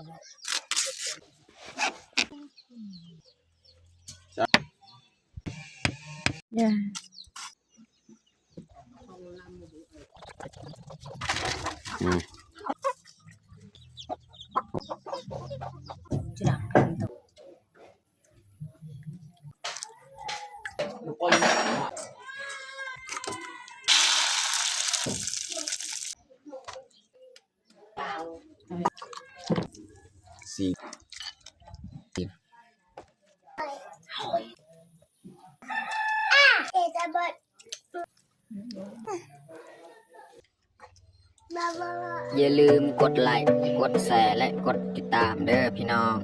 ເດີ້ ອືມ ຢ່າລືມກົດໄລ, ກົດແຊ ແລະ ກົດຕິດຕາມເດີ້ພີ່ນ້ອງ.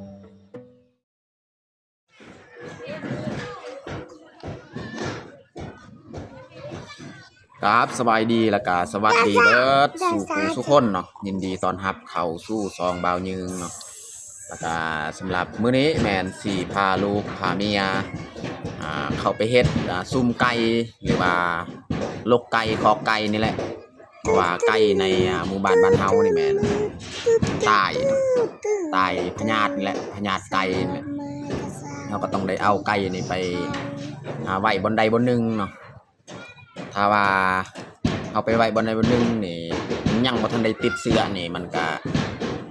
ກາບສະບາຍດີ ແລ້ວກະສະຫວັດດີເບິດສູ່ຜູ້ສູ່ຄົນເນາະ, ຍິນດີຕ້ອນຮັບເຂົ້າສູ່ຊ່ອງບ່າວຍືງເນາະ. ແລ້ວກະສຳລັບມື້ນີ້ແມ່ນຊິພາລູກພາເມຍ ອ່າ ເຂົ້າໄປເຮັດ ອ່າ ຊຸມໄກ່ ຫຼືວ່າລົກໄກ່ ຄອກໄກ່ນີ້ແຫຼະ. ເພາະວ່າໄກ່ໃນ ອ່າ ໝູ່ບ້ານບ້ານເຮົານີ້ແມ່ນຕາຍ ຕາຍພະຍາດນີ້ແຫຼະ ພະຍາດໄກ່ນີ້ແຫຼະ. ເຮົາກໍຕ້ອງໄດ້ເອົາໄກ່ນີ້ໄປ ອ່າ ໄວ້ບ່ອນໃດບ່ອນໜຶ່ງເນາະ. ຖ້າວ່າເຮົາໄປໄວ້ບ່ອນໃດບ່ອນໜຶ່ງນີ້ ມັນຍັງບໍ່ທັນໄດ້ຕິດເຊື້ອນີ້ ມັນກະ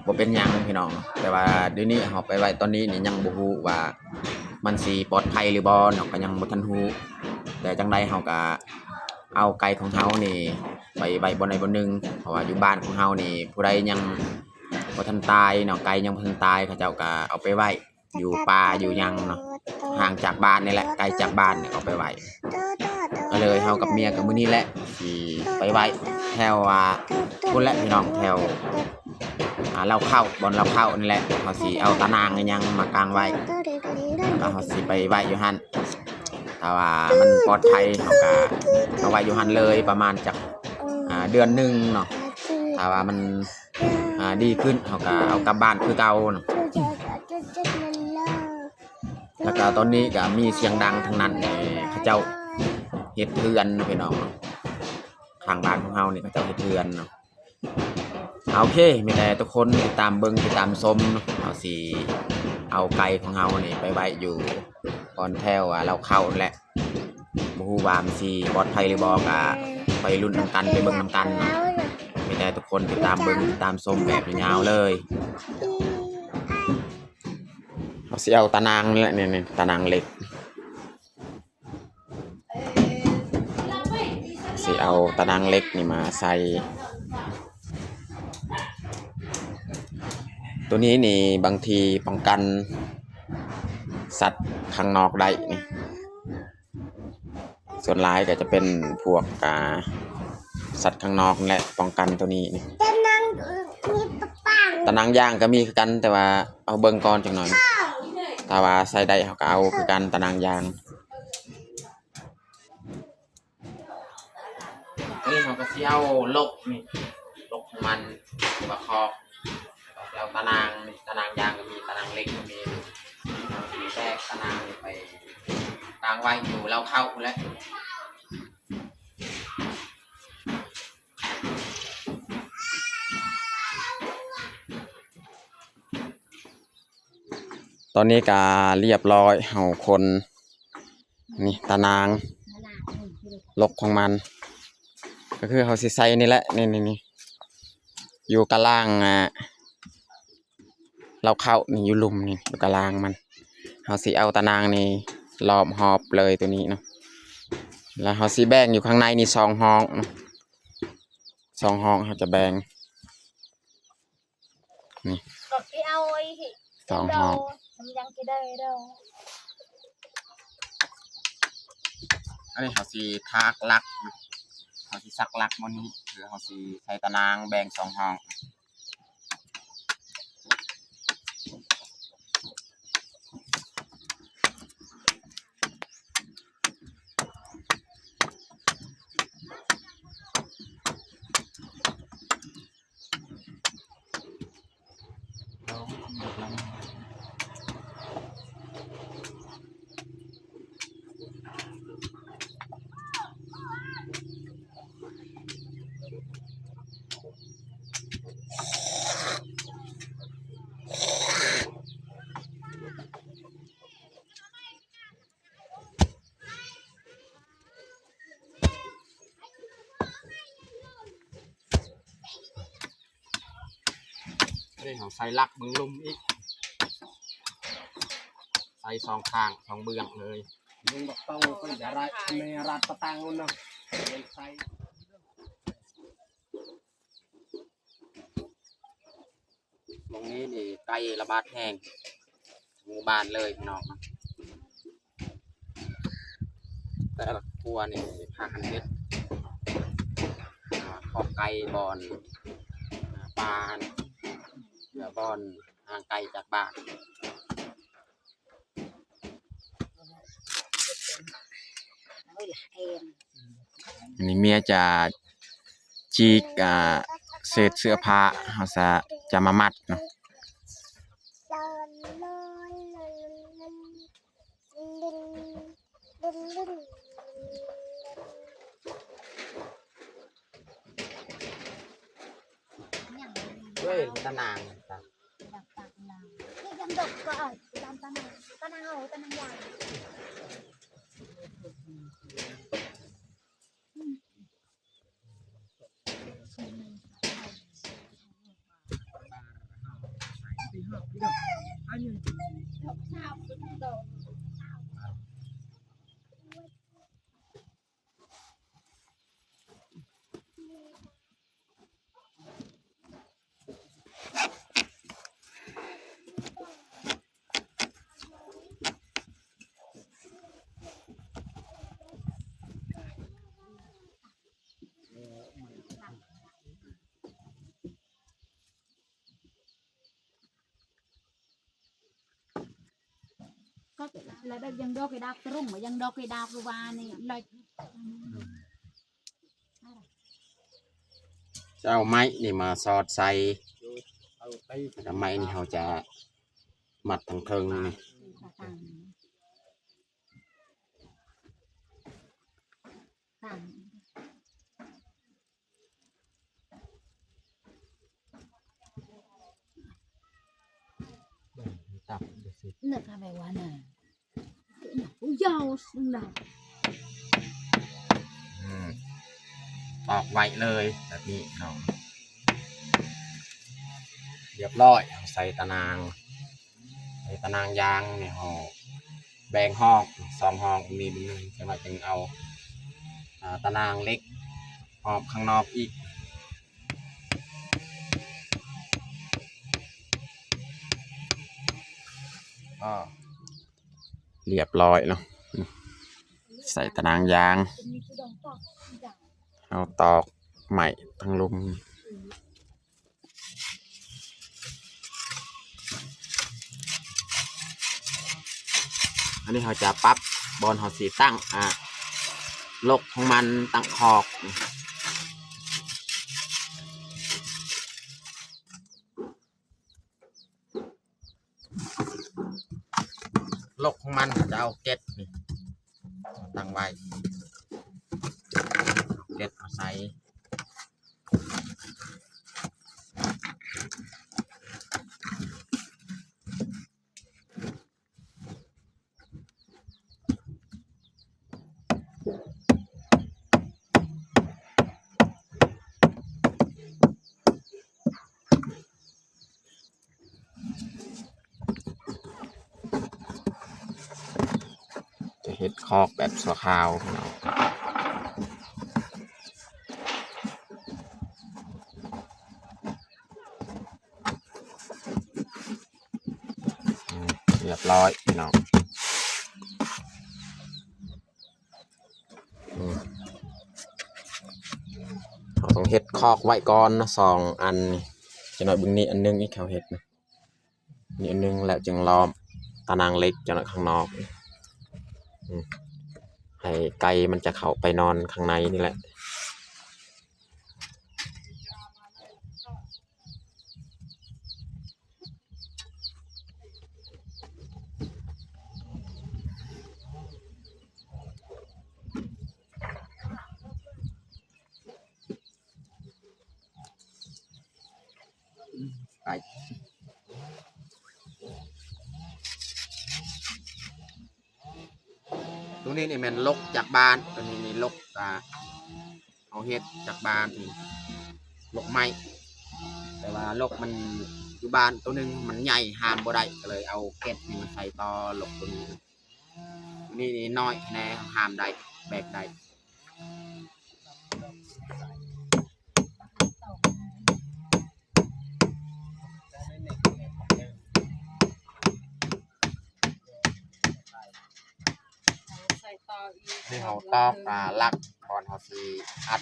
ບໍ່ເປັນຫຍັງພີ່ນ້ອງ. ແຕ່ວ່າດຽວນີ້ເຮົາໄປໄວ້ຕອນນີ້ນີ້ ຍັງບໍ່ຮູ້ວ່າມັນຊິປອດໄພຫຼືບໍ່ເນາະ ກໍຍັງບໍ່ທັນຮູ້. ແຕ່ຈັ່ງໃດເຮົາກະ ເອົາໄກ່ຂອງເຮົານີ້ໄປໄວ້ບ່ອນໃດບ່ອນໜຶ່ງ ເພາະວ່າຢູ່ບ້ານຂອງເຮົານີ້ ຜູ້ໃດຍັງບໍ່ທັນຕາຍເນາະ ໄກ່ຍັງບໍ່ທັນຕາຍ ເຂົາເຈົ້າກະເອົາໄປໄວ້ຢູ່ປ່າຢູ່ຫຍັງເນາະ ຫ່າງຈາກບ້ານນີ້ແຫຼະ ໄກຈາກບ້ານນີ້ເອົາໄປໄວ້. ກໍເລີຍເຮົາກັບເມຍກໍມື້ນີ້ແຫຼະ ຊິໄປໄວ້ແຖວ ອ່າ ພຸ້ນແຫຼະພີ່ນ້ອງ ແຖວ ອ່າ ເລົ້າເຂົ້າ ບ່ອນເລົ້າເຂົ້ານີ້ແຫຼະ ເຮົາຊິເອົາຕາໜ່າງອີ່ຫຍັງມາກາງໄວ້ ແລ້ວເຮົາຊິໄປໄວ້ຢູ່ຫັ້ນ. ຖ້າວ່າມັນປອດໄພ ເຮົາກະເອົາໄວ້ຢູ່ຫັ້ນເລີຍ ປະມານຈັກ ອ່າ ເດືອນໜຶ່ງເນາະ. ຖ້າວ່າມັນ ອ່າ ດີຂຶ້ນ ເຮົາກະເອົາກັບບ້ານຄືເກົ່າເນາະ. ແລ້ວກະຕອນນີ້ກະມີສຽງດັງທາງນັ້ນ ເຂົາເຈົ້າເຮັດເຮືອນເນາະ ພີ່ນ້ອງເນາະ. ຂ້າງບ້ານຂອງເຮົານີ້ ເຂົາເຈົ້າເຮັດເຮືອນເນາະ. ໂອເຄ ມີແຕ່ທຸກຄົນຕິດຕາມເບິ່ງ ຕິດຕາມຊົມເນາະ. ເຮົາຊິເອົາໄກ່ຂອງເຮົານີ້ໄປໄວ້ຢູ່ບ່ອນແຖວ ອ່າ ເລົ້າເຂົ້ານັ້ນແຫຼະ. ບໍ່ຮູ້ວ່າມັນຊິປອດໄພຫຼືບໍ່ ກະໄປລຸ້ນນຳກັນ ໄປເບິ່ງນຳກັນເນາະ. ມີແຕ່ທຸກຄົນຕິດຕາມເບິ່ງ ຕິດຕາມຊົມແບບຍາວໆເລີຍ. ເຮົາຊິເອົາຕາໜ່າງນີ້ແຫຼະ ນີ້ ນີ້ ຕາໜ່າງເຫຼັກ. ຊິເອົາຕາໜ່າງເຫຼັກນີ້ມາໃສ່. ໂຕນີ້ນີ້ບາງທີປ້ອງກັນສັດຂ້າງນອກໄດ້ນີ້. ສ່ວນຫຼາຍກໍຈະເປັນພວກ ອ່າ ສັດຂ້າງນອກນີ້ແຫຼະ ປ້ອງກັນໂຕນີ້ນີ້. ຕາໜ່າງ ເອີ ມີປະປາງ ຕາໜ່າງຢາງກໍມີຄືກັນ ແຕ່ວ່າເອົາເບິ່ງກ່ອນຈັກໜ່ອຍ. ຖ້າວ່າໃສ່ໄດ້ເຮົາກໍເອົາຄືກັນ ຕາໜ່າງຢາງ. ອັນນີ້ເຮົາກໍຊິເອົາລົກນີ້ ລົກຂອງມັນ ຫຼືວ່າຄອກ ແລ້ວຕາໜ່າງນີ້ ຕາໜ່າງຢາງກໍມີ ຕາໜ່າງເຫຼັກກໍມີ. ເຮົາຊິແບກຕາໜ່າງນີ້ໄປກາງໄວ້ຢູ່ເລົ້າເຂົ້າພຸ້ນແຫຼະ. ຕອນນີ້ກະລຽບຮ້ອຍ ເຮົາຂົນນີ້ຕາໜ່າງລົກຂອງມັນ ກໍຄືເຮົາຊິໃສ່ນີ້ແຫຼະ ນີ້ ນີ້ ນີ້ ຢູ່ກະລາງ ອ່າ ເລົ້າເຂົ້ານີ້ ຢູ່ລຸ່ມນີ້ ຢູ່ກະລາງມັນ. ເຮົາຊິເອົາຕາໜ່າງນີ້ລ້ອມຮອບເລີຍໂຕນີ້ເນາະ ແລ້ວເຮົາຊິແບ່ງຢູ່ຂ້າງໃນນີ້ສອງຫ້ອງເນາະ ສອງຫ້ອງເຮົາຈະແບ່ງ. ນີ້ ກໍຊິເອົາໄອ້ ສອງຫ້ອງ ມັນຍັງຊິໄດ້ດອກ. ອັນນີ້ເຮົາຊິຖາກຫຼັກ ເຮົາຊິສັກຫຼັກໝົດນີ້ ຄືເຮົາຊິໃສ່ຕາໜ່າງແບ່ງສອງຫ້ອງ. ເ ນີ້ເຮົາໃສ່ຫຼັກເບິ່ງລຸ່ມອີກ ໃສ່ສອງຂ້າງສອງເບື້ອງເລີຍ. ລຸງບັກເຕົ້າເພິ່ນຈະລັດແມ່ລັດປະຕັງເນາະ ໃສ່ ໝ່ອງນີ້ນີ້ໄກ່ລະບາດແຮງ ໝູ່ບ້ານເລີຍພີ່ນ້ອງ. ແຕ່ລະຄົວນີ້ພາກັນເຮັດ ອ່າ ຄອກໄກ່ບ່ອນ ອ່າ ປ່າ ເພື່ອບ່ອນຫ່າງໄກຈາກບ້ານ. ອັນນີ້ເມຍຈະຈີກ ອ່າ ເສດເສື້ອຜ້າ ເຮົາຈະ ຈະມາມັດເນາະ. ເວີຍ ຕານາງ ກໍລະແບບຍັງດອກໄດ້ດາບຕຣົງ ຍັງດອກໄດ້ດາບວ່ານີ້ລະ ຈະເອົາໄມ້ນີ້ມາສອດໃສ່ ແລ້ວກໍໄມ້ນີ້ເຮົາຈະມັດທາງເທິງນີ້. ເນາະ ເຂົາໄປວ່ານະ ຢາວ ອືມ ຕອກໄວ້ເລີຍແບບນີ້ເນາະ. ຮຽບຮ້ອຍ ເຮົາໃສ່ຕາໜ່າງ ໃສ່ຕາໜ່າງຢາງນີ້ ເຮົາແບ່ງຮອກສອງຮອກ ມີເບິ່ງໜຶ່ງ ຈັ່ງວ່າຈຶ່ງເອົາ ອ່າ ຕາໜ່າງເຫຼັກຮອບຂ້າງນອກອີກ. ຮຽບຮ້ອຍເນາະ ໃສ່ຕາໜ່າງຢາງ ເຮົາຕອກໄມ້ທາງລຸ່ມ. ອັນນີ້ເຮົາຈະປັບບ່ອນເຮົາຊິຕັ້ງ ອ່າ ລົກຂອງມັນ ຕັ້ງຄອກ ລົກຂອງມັນຈະເອົາເກັດນີ້ຕັ້ງໄວ້ ເອົາເກັດມາໃສ່. ຈະເຮັດຄອກແບບຊົ່ວຄາວພີ່ນ້ອງ. ອືມ ຮຽບຮ້ອຍພີ່ນ້ອງ. ອືມ ເຮົາຕ້ອງເຮັດຄອກໄວ້ກ່ອນເນາະ ສອງອັນນີ້ ຈັກໜ້ອຍເບິ່ງນີ້ອັນໜຶ່ງອີກ ເຮົາເຮັດນະ ນີ້ອັນໜຶ່ງ ແລ້ວຈຶ່ງລ້ອມຕາໜ່າງເຫຼັກຈັກໜ້ອຍຂ້າງນອກ. ອືມ ໃຫ້ໄກ່ມັນຈະເຂົ້າໄປນອນຂ້າງໃນນີ້ແຫຼະ. ໄປ ຕົວນີ້ນີ້ແມ່ນລົກຈາກບ້ານ ຕົວນີ້ນີ້ລົກ ອ່າ ເຮົາເຮັດຈາກບ້ານນີ້ ລົກໄມ້ ແຕ່ວ່າລົກມັນ ຢູ່ບ້ານໂຕໜຶ່ງມັນໃຫຍ່ ຫາມບໍ່ໄດ້ ກໍເລີຍເອົາແກັດນີ້ມາໃສ່ຕໍ່ລົກໂຕນີ້. ໂຕນີ້ນ້ອຍແດ່ ຫາມໄດ້ ແບກໄດ້. ໃສ່ຕໍ່ອີກ ນີ້ເຮົາຕອກ ອ່າ ຫຼັກ ກ່ອນເຮົາຊິອັດ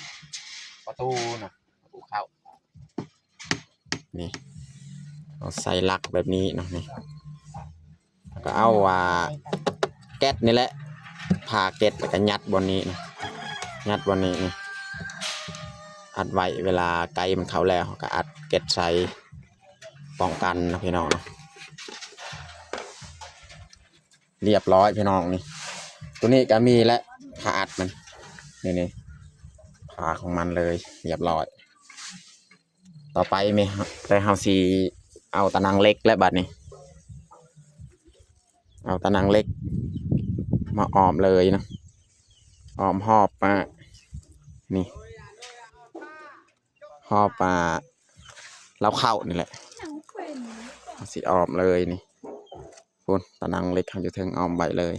ປະຕູນະ ປະຕູເຂົ້າ. ນີ້ ເຮົາໃສ່ຫຼັກແບບນີ້ເນາະ ນີ້ ແລ້ວກໍເອົາ ອ່າ ແກັດນີ້ແຫຼະ ຜ່າແກັດ ແລ້ວກໍຍັດບ່ອນນີ້ນະ ຍັດບ່ອນນີ້ນີ້ ອັດໄວ້ ເວລາໄກ່ມັນເຂົ້າແລ້ວ ເຮົາກໍອັດແກັດໃສ່ ປ້ອງກັນເນາະ ພີ່ນ້ອງເນາະ. ລຽບຮ້ອຍພີ່ນ້ອງນີ້ ໂຕນີ້ກໍມີແຫຼະ ຝາອັດມັນ ນີ້ໆ ຝາຂອງມັນເລີຍ ລຽບຮ້ອຍ. ຕໍ່ໄປແມ່ນ ແຕ່ເຮົາຊິເອົາຕາໜັງເຫຼັກແລ້ວບັດນີ້ ເອົາຕາໜັງເຫຼັກມາອ້ອມເລີຍເນາະ ອ້ອມຮອບມາ ນີ້ ຮອບ ອ່າ ເລົ້າເຂົ້ານີ້ແຫຼະ ເຮົາຊິອ້ອມເລີຍນີ້. ພຸ້ນ ຕາໜັງເຫຼັກເຮົາຢູ່ເທິງ ອ້ອມໄວ້ເລີຍ.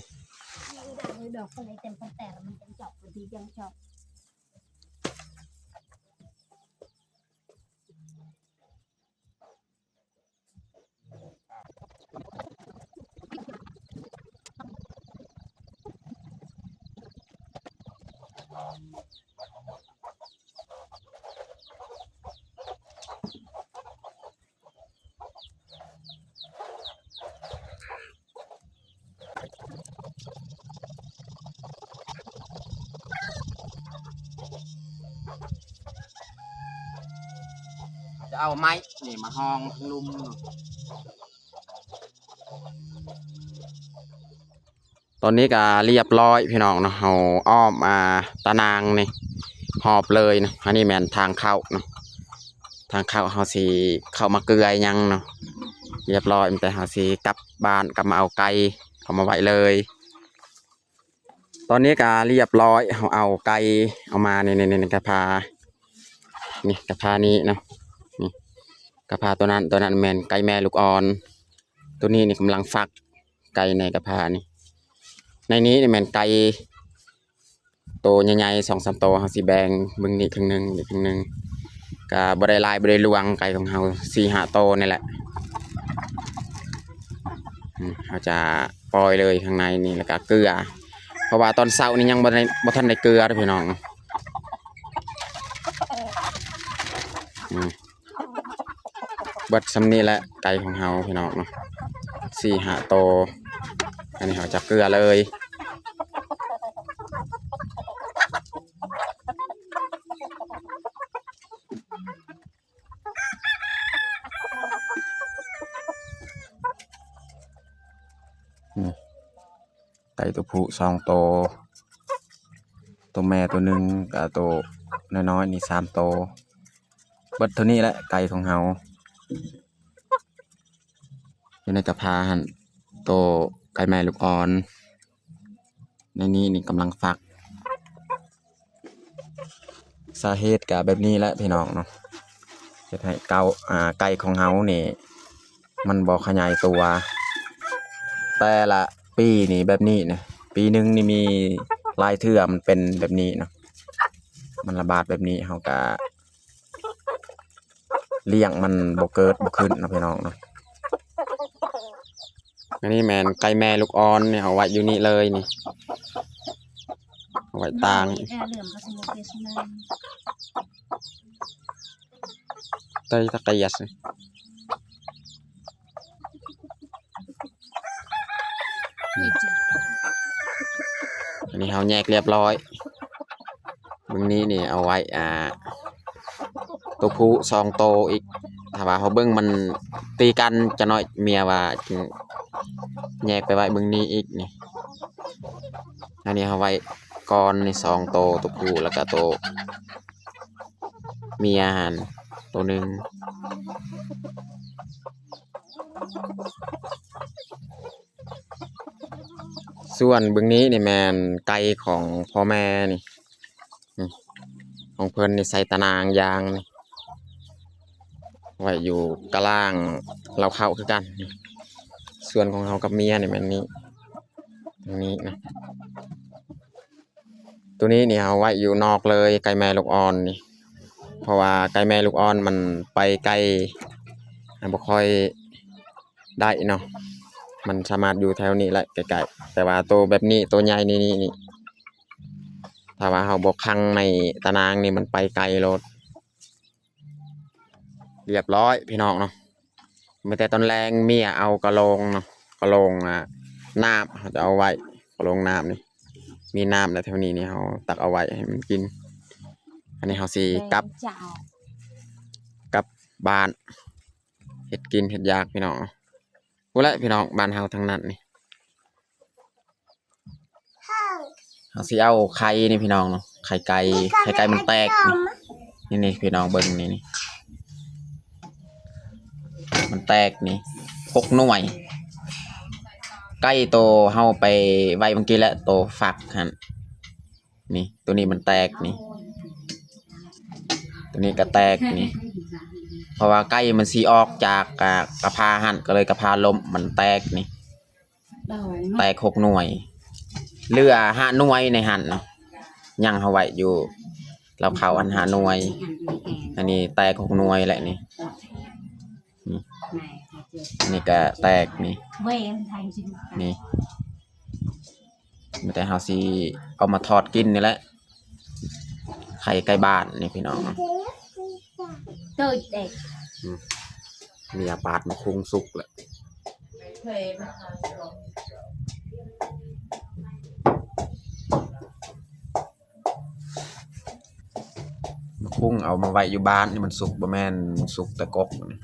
ຈະເອົາໄມ້ນີ້ມາຮອງເທິງລຸ່ມ. ຕອນນີ້ກໍລຽບຮ້ອຍພີ່ນ້ອງເນາະ ເຮົາອ້ອມ ອ່າ ຕາໜ່າງນີ້ຮອບເລີຍເນາະ. ອັນນີ້ແມ່ນທາງເຂົ້າເນາະ ທາງເຂົ້າເຮົາຊິເຂົ້າມາເກືອຫຍັງເນາະ ລຽບຮ້ອຍ ແຕ່ເຮົາຊິກັບບ້ານ ກັບມາເອົາໄກ່ເອົາມາໄວ້ເລີຍ. ຕອນນີ້ກໍລຽບຮ້ອຍ ເຮົາເອົາໄກ່ເອົາມາ ນີ້ໆໆ ກະພາ ນີ້ກະພານີ້ເນາະ ນີ້ກະພາໂຕນັ້ນ ໂຕນັ້ນແມ່ນໄກ່ແມ່ລູກອ່ອນ ໂຕນີ້ນີ້ກຳລັງຟັກ ໄກ່ໃນກະພານີ້ ໃນນີ້ນີ້ແມ່ນໄກ່ໂຕໃຫຍ່ໆ ສອງສາມໂຕ ເຮົາຊິແບ່ງເບິ່ງນີ້ເຄິ່ງໜຶ່ງ ນີ້ເຄິ່ງໜຶ່ງ ກະບໍ່ໄດ້ຫຼາຍບໍ່ໄດ້ຫຼວງ ໄກ່ຂອງເຮົາສີ່ຫ້າໂຕນີ້ແຫຼະ. ອືມ ເຮົາຈະປ່ອຍເລີຍຂ້າງໃນນີ້ ແລ້ວກະເກືອ ເພາະວ່າຕອນເຊົ້ານີ້ຍັງບໍ່ໄດ້ ບໍ່ທັນໄດ້ເກືອເດີ້ພີ່ນ້ອງ. ອືມ ເບິດສ່ຳນີ້ແຫຼະ ໄກ່ຂອງເຮົາພີ່ນ້ອງເນາະ ສີ່ຫ້າໂຕ. ອັນນີ້ເຮົາຈະເກືອເລີຍ. ນີ້ ໄກ່ຕົວຜູ້ສອງໂຕ ຕົວແມ່ຕົວໜຶ່ງ ກະໂຕນ້ອຍໆນີ້ສາມໂຕ. ເບິດເທົ່ານີ້ແຫຼະໄກ່ຂອງເຮົາ. ຢູ່ໃນກະພາຫັ້ນ ໂຕໄກ່ແມ່ລູກອ່ອນ ໃນນີ້ນີ້ກຳລັງຟັກ. ສາເຫດກະແບບນີ້ແຫຼະພີ່ນ້ອງເນາະ ເຮັດໃຫ້ເກົາ ອ່າ ໄກ່ຂອງເຮົານີ້ມັນບໍ່ຂະຫຍາຍຕົວ. ແຕ່ລະປີນີ້ແບບນີ້ນະ ປີໜຶ່ງນີ້ມີຫຼາຍເທື່ອມັນເປັນແບບນີ້ເນາະ ມັນລະບາດແບບນີ້ ເຮົາກະ ລ້ຽງມັນບໍ່ເກີດບໍ່ຂຶ້ນເນາະ ພີ່ນ້ອງເນາະ. ອັນນີ້ແມ່ນໄກ່ແມ່ລູກອ່ອນນີ້ ເອົາໄວ້ຢູ່ນີ້ເລີຍນີ້ ເອົາໄວ້ຕາງ.ອັນນີ້ເຮົາແຍກລຽບຮ້ອຍ. ເບິ່ງນີ້ນີ້ເອົາໄວ້ ອ່າ ໂຕຜູ້ສອງໂຕອີກ. ຖ້າວ່າເຮົາເບິ່ງມັນຕີກັນຈັກໜ້ອຍ ເມຍວ່າຈຶ່ງແຍກໄປໄວ້ເບິ່ງນີ້ອີກນີ້. ອັນນີ້ເຮົາໄວ້ກ່ອນນີ້ສອງໂຕ ໂຕຜູ້ ແລ້ວກະໂຕເມຍຫັ້ນໂຕໜຶ່ງ. ສ່ວນເບື້ອງນີ້ນີ້ແມ່ນໄກ່ຂອງພໍ່ແມ່ນີ້ ນີ້ ຂອງເພິ່ນນີ້ໃສ່ຕາໜ່າງຢ່າງນີ້ ຂ ໄວ້ຢູ່ກະລາງເລົ້າເຂົ້າຄືກັນ. ສ່ວນຂອງເຮົາກັບເມຍນີ້ແມ່ນນີ້ ນີ້ນະ. ໂຕນີ້ນີ້ເຮົາໄວ້ຢູ່ນອກເລີຍ ໄກ່ແມ່ລູກອ່ອນນີ້ ເພາະວ່າໄກ່ແມ່ລູກອ່ອນມັນໄປໄກ ມັນບໍ່ຄ່ອຍໄດ້ເນາະ ມັນສາມາດຢູ່ແຖວນີ້ແຫຼະໃກ້ໆ ແຕ່ວ່າໂຕແບບນີ້ ໂຕໃຫຍ່ນີ້ ນີ້ ນີ້ ຖ້າວ່າເຮົາບໍ່ຂັງໃນຕາໜ່າງນີ້ ມັນໄປໄກໂລດ. ລຽບຮ້ອຍພີ່ນ້ອງເນາະ ມີແຕ່ຕອນແລງເມຍເອົາກະໂລງເນາະ ກະໂລງ ອ່າ ນ້ຳ ເຮົາຈະເອົາໄວ້ ກະໂລງນ້ຳນີ້ ມີນ້ຳແຖວນີ້ນີ້ ເຮົາຕັກເອົາໄວ້ໃຫ້ມັນກິນ. ອັນນີ້ເຮົາຊິກັບ ກັບບ້ານ ເຮັດກິນເຮັດຢາກພີ່ນ້ອງ. ພຸ້ນແຫຼະພີ່ນ້ອງ ບ້ານເຮົາທາງນັ້ນນີ້ ເຮົາຊິເອົາໄຂ່ນີ້ພີ່ນ້ອງເນາະ ໄຂ່ໄກ່ ໄຂ່ໄກ່ມັນແຕກນີ້ ນີ້ໆ ພີ່ນ້ອງເບິ່ງນີ້ ນີ້ ມັນແຕກນີ້ ຫົກໜ່ວຍ. ໄກ່ໂຕເຮົາໄປໄວ້ເມື່ອກີ້ແຫຼະ ໂຕຟັກຫັ້ນ ນີ້ ໂຕນີ້ມັນແຕກນີ້ ໂຕນີ້ກະແຕກນີ້ ເພາະວ່າໄກ່ມັນຊິອອກຈາກ ກະ ກະພາຫັ້ນ ກະເລີຍກະພາລົ້ມ ມັນແຕກນີ້ ແຕກຫົກໜ່ວຍ ເຫຼືອຫ້າໜ່ວຍໃນຫັ້ນເນາະ ຍັງເຮົາໄວ້ຢູ່ເລົ້າເຂົ້າຫັ້ນຫ້າໜ່ວຍ ອັນນີ້ແຕກຫົກໜ່ວຍແຫຼະນີ້ ນີ້ ອັນນີ້ກະແຕກນີ້ ນີ້ ມີແຕ່ເຮົາຊິເອົາມາທອດກິນນີ້ແຫຼະ ໄຂ່ໄກ່ບ້ານນີ້ພີ່ນ້ອງ. ເຕີດເດ້ ອືມ ເມຍປາດໝາກຫຸ່ງສຸກແລ້ວ ໝາກຫຸ່ງເອົາມາໄວ້ຢູ່ບ້ານນີ້ມັນສຸກ ບໍ່ແມ່ນມັນສຸກແຕ່ກົກນີ້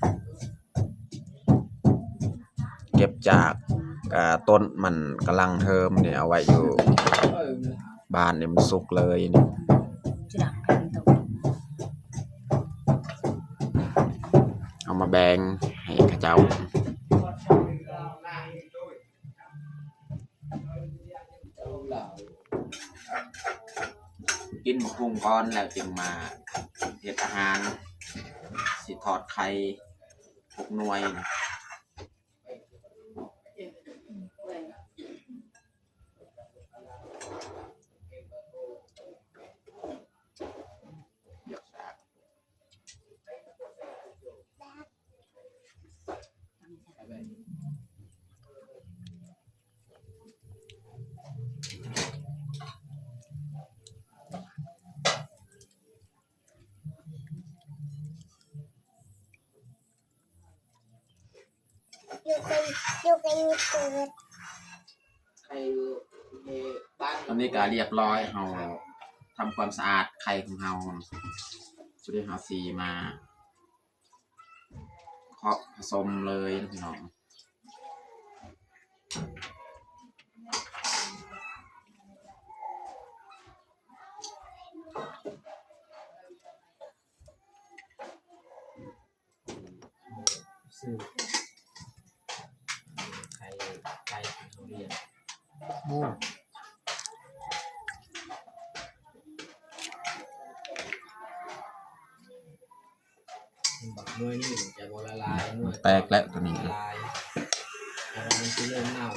ເກັບຈາກ ອ່າ ຕົ້ນມັນກຳລັງເທີມນີ້ ເອົາໄວ້ຢູ່ບ້ານນີ້ມັນສຸກເລີຍນີ້ ເອົາມາແບ່ງໃຫ້ເຂົາເຈົ້າ. ກິນໝາກຫຸ່ງກ່ອນ ແລ້ວຈຶ່ງມາເຮັດອາຫານ ຊິທອດໄຂ່ຫົກໜ່ວຍ. ຕອນນີ້ກະລຽບຮ້ອຍ ເຮົາທຳຄວາມສະອາດໄຂ່ຂອງເຮົາ ຈຸດທີ່ເຮົາຊິມາເຄາະຜະສົມເລີຍພີ່ນ້ອງ. ຊື້ໄຂ່ໄກ່ເຮົາລ້ຽງ ໂອ້ ບັກໜ່ວຍນີ້ມັນຈະບໍ່ລະລາຍ ໜ່ວຍແຕກແລ້ວໂຕນີ້ ລະລາຍ ແຕ່ວ່າມັນຊິເລີ່ມເນົ່າ.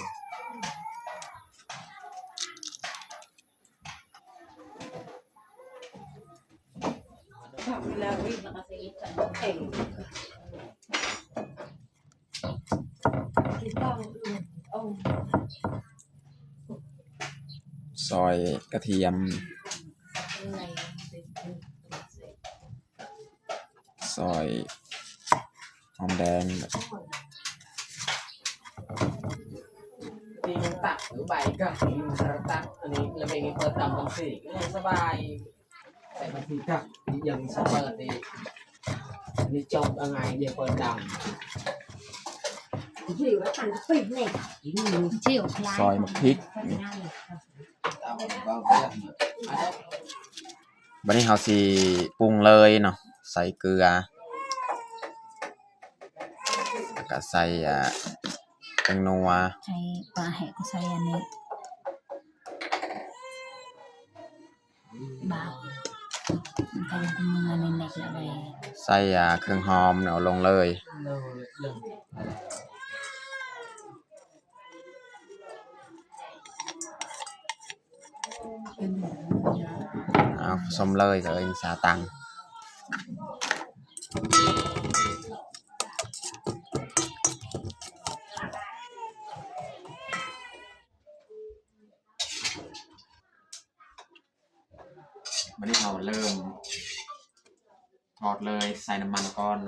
ຊອຍກະທຽມ ຊອຍຫອມແດງ ຕີນຕັກ ຫຼື ໃບກະຕີນຕັກ ອັນນີ້ລະເມັງເປີດຕຳບັນຊີ ສະບາຍ ແຕ່ບັນຊີກະຍັງສະເປີດອີກ ອັນນີ້ຈອບອາໄງ ດຽວເປີດດຳ ຊອຍໝາກພິກ ບາດນີ້ເຮົາຊິປຸງເລີຍເນາະ ໃສ່ເກືອ ແລ້ວກະໃສ່ ອ່າ ແປ້ງນົວ ໃສ່ປາແຫ້ງ ໃສ່ອັນນີ້ ບ່າວ ເຂົາເຮັດເມືອນີ້ແຫຼະ ໃສ່ ອ່າ ເຄື່ອງຫອມເອົາລົງເລີຍ. ເອົາ ສົມເລີຍ ກໍເອີ້ນສາຕັງ. ບັດນີ້ເຮົາເລີ່ມທອດເລີຍ ໃສ່ນ້ຳມັນກ່ອນ.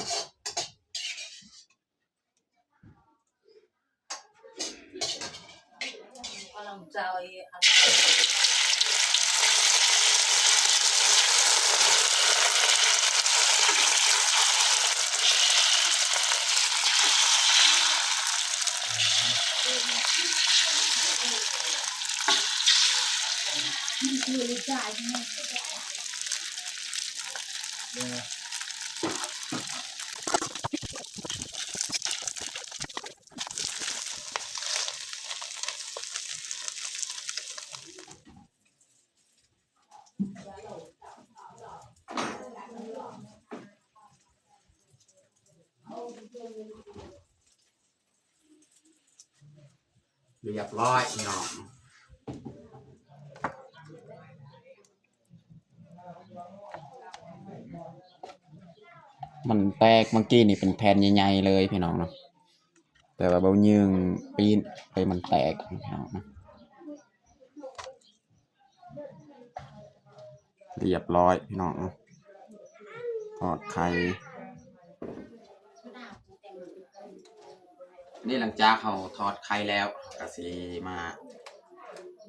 ຮຽບຮ້ອຍພີ່ນ້ອງ. ມັນແຕກ ເມື່ອກີ້ນີ້ເປັນແຜ່ນໃຫຍ່ໆເລີຍພີ່ນ້ອງເນາະ ແຕ່ວ່າບໍ່ຍືງປີ້ນໄປ ມັນແຕກພີ່ນ້ອງເນາະ. ຮຽບຮ້ອຍພີ່ນ້ອງເນາະ ທອດໄຂ່. ນີ້ຫຼັງຈາກເຮົາທອດໄຂ່ແລ້ວ ເຮົາກໍຊິມາ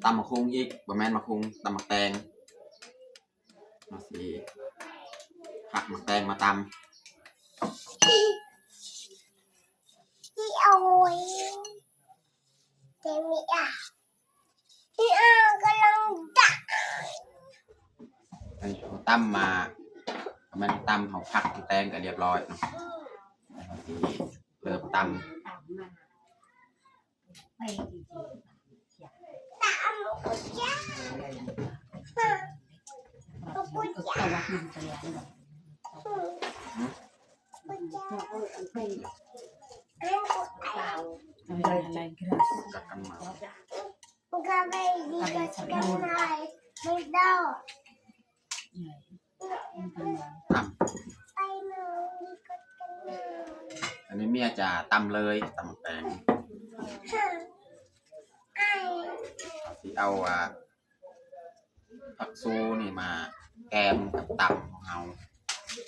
ຕຳໝາກຫຸ່ງອີກ ບໍ່ແມ່ນໝາກຫຸ່ງ ຕຳໝາກແຕງ. ເຮົາຊິຫັກໝາກແຕງມາຕຳ. ອັນນີ້ເຮົາຕຳມາ ແມ່ນຕຳ ເຮົາຫັກແຕງກໍຮຽບຮ້ອຍເນາະ ເລີ່ມຕຳ. ຕຳ ອັນນີ້ເມຍຈະຕຳເລີຍ ຕຳໝາກແຕງ. ເຮົາຊິເອົາ ອ່າ ຜັກຊູນີ້ມາແກມກັບຕຳຂອງເຮົາ.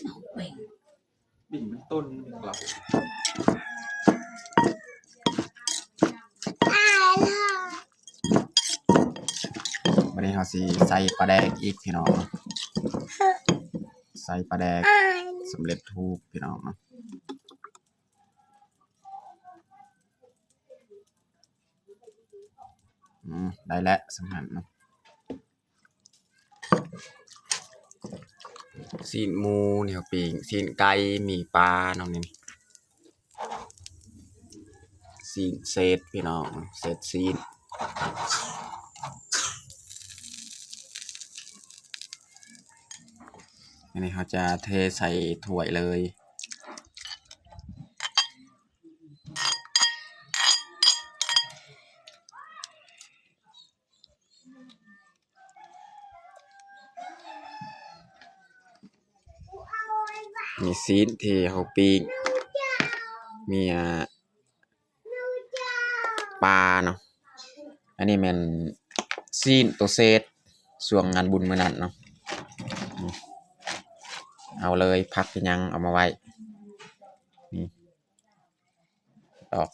ເອົາເປັນ ບິນເປັນຕົ້ນເປັນກະລາ. ບັດນີ້ເຮົາຊິໃສ່ປາແດກອີກພີ່ນ້ອງເນາະ ໃສ່ປາແດກສຳເລັດຮູບພີ່ນ້ອງເນາະ. ອືມ ໄດ້ແລ້ວ ສ່ຳນັ້ນເນາະ. ຊີ້ນໝູນີ້ເຮົາປີ້ງ ຊີ້ນໄກ່ ມີປາເນາະນີ້ ຊີ້ນເສດພີ່ນ້ອງ ເສດຊີ້ນ. ອັນນີ້ເຮົາຈະເທໃສ່ຖ້ວຍເລີຍ. ມີຊີ້ນທີ່ເຮົາປີ້ງ ມີ ອ່າ ປາເນາະ. ອັນນີ້ແມ່ນຊີ້ນໂຕເສດ ຊ່ວງງານບຸນມື້ນັ້ນເນາະ. ເອົາເລີຍ ຜັກຫຍັງເອົາມາໄວ້ ນີ້ ດອກ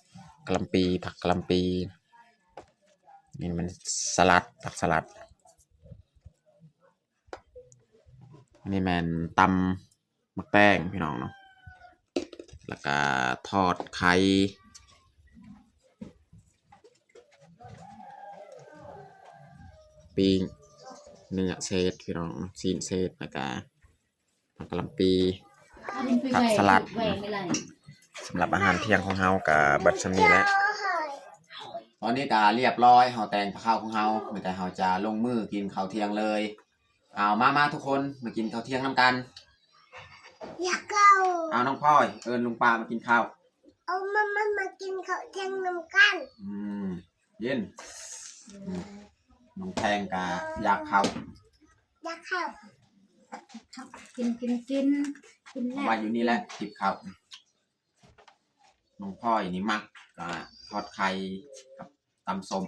ກະຫຼ່ຳປີ ຜັກກະຫຼ່ຳປີ. ນີ້ແມ່ນສະຫຼັດ ຜັກສະຫຼັດ. ອັນນີ້ແມ່ນຕຳໝາກແຕງພີ່ນ້ອງເນາະ ແລ້ວກະທອດໄຂ່ ປີ້ງເນື້ອເສດພີ່ນ້ອງເນາະ ຊີ້ນເສດ ແລ້ວກະ ຜັກກະຫຼ່ຳປີ ຜັກສະຫຼັດ. ສຳລັບອາຫານທ່ຽງຂອງເຮົາກະເບິດສ່ຳນີ້ແຫຼະ. ຕອນນີ້ກະຮຽບຮ້ອຍ ເຮົາແຕ່ງກັບເຂົ້າຂອງເຮົາ ມີແຕ່ເຮົາຈະລົງມືກິນເຂົ້າທ່ຽງເລີຍ. ເອົາ ມາ ມາທຸກຄົນ ມາກິນເຂົ້າທ່ຽງນຳກັນ. ຢາກເຂົ້າ. ເອົາ ນ້ອງພອຍ ເອີ້ນລຸງປ້າມາກິນເຂົ້າ. ເອົາ ມາ ມາ ມາກິນເຂົ້າທ່ຽງນຳກັນ. ອືມ ກິນ. ອືມ ນ້ອງແພງກະຢາກເຂົ້າ. ຢາກເຂົ້າ. ກິນ ກິນ ກິນ ກິນແລ້ວ ມາຢູ່ນີ້ແຫຼະ ຈິບເຂົ້າ. ນ້ອງພອຍນີ້ມັກ ກະທອດໄຂ່ກັບຕຳສົ້ມ.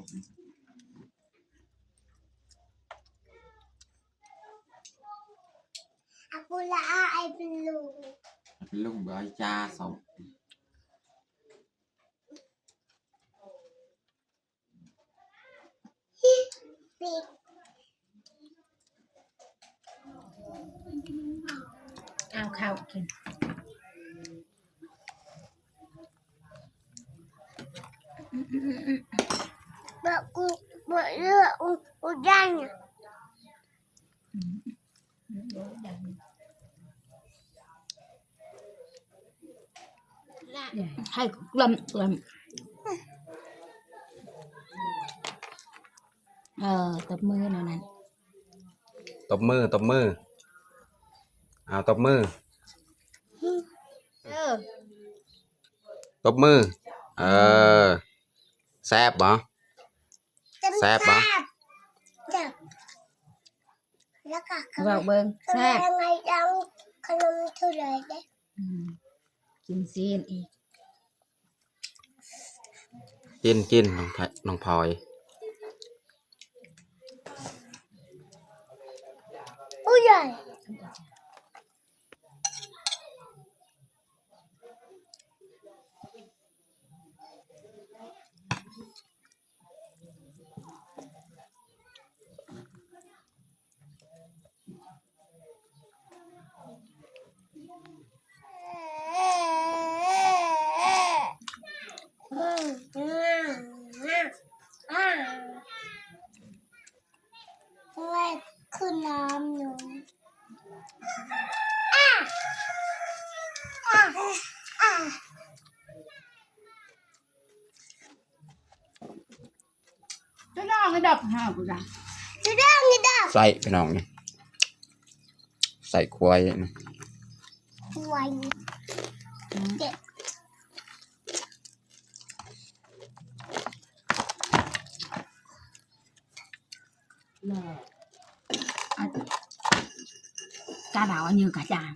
ອາກູລາອາໄອເປັນລຸງ ເປັນລຸງ ບໍ່ອາຈາສົມ. ເອົາເຂົ້າກິນ. ບອກກູ ບອກເລືອກອູ ອູຢ່າງ. ໃຫ້ກວມ ກວມ. ເອີ ຕົບມືແນວນັ້ນ. ຕົບມື ຕົບມື. ເອົາ ຕົບມື. ເອີ ຕົບມື. ເອີ ແຊບບໍ່? ແຊບບໍ່? ແຊບ. ແລ້ວກໍ ເວົ້າເບິ່ງ ແຊບ. ຂະໜົມທຸເລດເດ້. ອືມ ກິນຊີ້ນອີກ. ກິນ ກິນ ນ້ອງພອຍ ນ້ອງພອຍ. ຜູ້ໃຫຍ່. ໂອ້ຍ ຄືນ້ຳນະ. ອາ ອາ ອາ. ຈະນອນໃນດັບຫາບໍ່ໄດ້ ຈະນອນໃນດັບ. ໄສ້ພີ່ນ້ອງນີ້ ໄສ້ຄວາຍ ຄວາຍ. ອືມ ເດັດ. ກາດາວອັນນີ້ກາຈາງ.